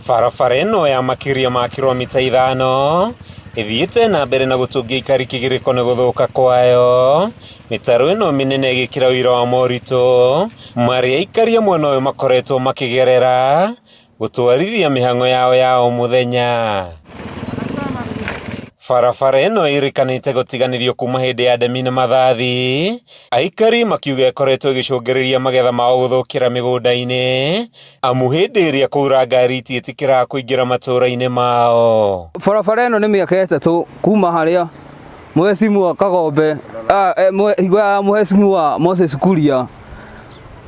Barabara ĩno ya makĩria ma kiromita ithano ĩthiĩte na mbere na gũtũngia aikari kĩgirĩko nĩ gũthũka kwayo, mĩtaro ĩno mĩnene ĩgĩkĩra ũira wa moritũ marĩa aikari a mwena ũyũ makoretwo makĩgerera gũtwarithia mĩhang'o yao ya o mũthenya. Barabara ĩno ĩrĩkanĩte gũtiganĩrio kuma hĩndĩ ya Demi na Mathathi, aikari makiuga ĩkoretwo ĩgĩcũngĩrĩria magetha mao gũthũkĩra mĩgũnda-inĩ, amu hĩndĩ ĩrĩa kwaura ngari itiĩtĩkĩraga kũingĩra matũũra-inĩ mao. Barabara ĩno nĩ mĩaka ĩtatũ kuma harĩa Mheshimiwa Kagombe hingo ya Mheshimiwa Moses Kuria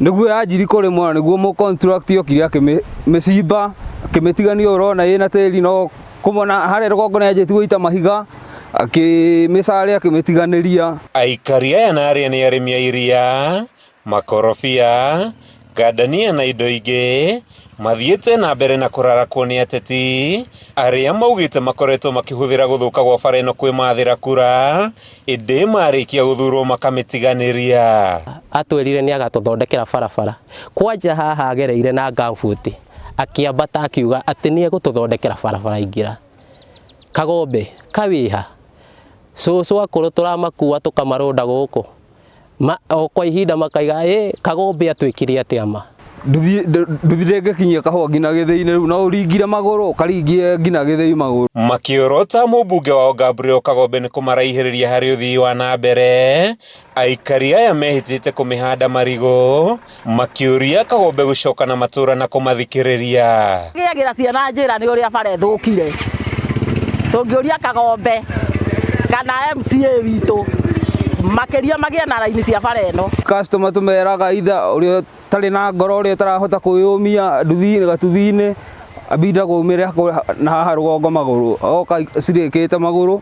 nĩguo yanjiri kũrĩmwo na nĩguo mũ contract okire akĩmĩcimba akĩmĩtigania ũrona ĩna tĩri no kũmona harĩa rũgongo nĩ yanjĩtie gũita mahiga akĩmĩcarĩ akĩmĩtiganĩria. Aikari aya na arĩa nĩ arĩmi a iria, makorobia, ngandania na indo ingĩ, mathiĩte na mbere na kũrarakwo nĩ ateti arĩa maugĩte makoretwo makĩhũthĩra gũthũka gwa bara ĩno kwĩmathĩra kura, ĩndĩ marĩkia gũthurwo makamĩtiganĩria. Atwĩrire nĩ agatũthondekera barabara kwanja haha agereire na gumboot akĩambata akiuga atĩ nĩ egũtũthondekera barabara ingĩra Kagombe kawĩha cũcũ akũrũ tũramakua tũkamarũnda gũkũ Ma, o kwa ihinda makaiga ĩ Kagombe atwĩkire atĩa ma. Nduthi ndĩngĩkinyia kahũa nginya gĩthĩi-inĩ rĩu no ũringire magũrũ ũkaringie nginya gĩthĩi magũrũ. Makĩorota mũmbunge wao Gabriel Kagombe nĩ kũmaraihĩrĩria harĩ ũthii wa na mbere, aikari aya mehĩtĩte kũmĩhanda marigũ, makĩũria Kagombe gũcoka na matũra na kũmathikĩrĩria. Gĩagĩra ciana njĩra nĩ ũrĩa bara ĩthũkire. Tũngĩũria Kagombe kana MCA witũ makĩria magĩe na raini cia bara ĩno. Customer tũmeraga either ũrĩa ũtarĩ na ngoro ũrĩa ũtarahota kwĩyũmia nduthi-inĩ gatuthi-inĩ ambinda kũumĩra na haha rũgongo magũrũ oka cirĩkĩte magũrũ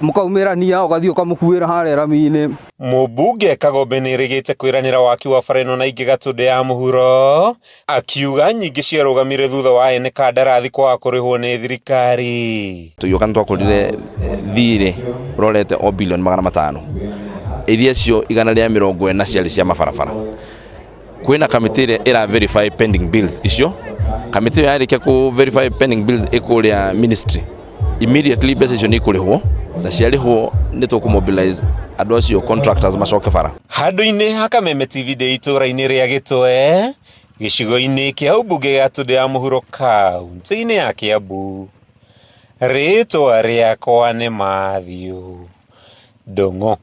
mũkaumĩrania ũgathiĩ ũkamũkuĩra harĩa rami-inĩ. Mũmbunge Kagombe nĩ erĩgĩte kwĩranĩra waki wa bara ĩno na ingĩ Gatũndũ ya mũhuro, akiuga nyingĩ ciarũgamire thutha wa ene kandarathi kwaga kũrĩhwo nĩ thirikari. Tũgĩũka nĩ twakorire thirĩ ũrorete o bilioni 500 iria cio 140 ciarĩ cia mabarabara. Kwĩna kamĩtĩ ĩrĩa ĩra verify pending bills icio. Kamĩtĩ ĩyo yarĩkia kũ verify pending bills ĩkũrĩa ministry immediately mbeca icio nĩ ikũrĩhwo na ciarĩhwo nĩ tũkũ mobilize andũ acio contractors macoke bara. Handũ-inĩ ha Kameme TV ndĩ itũũra-inĩ rĩa Gĩtwe, gĩcigo-inĩ kĩa ũmbunge gĩa Gatũndũ ya mũhuro kaũntĩ-inĩ ya Kĩambu. Rĩtwa rĩakwa nĩ Matthew Ndung'u.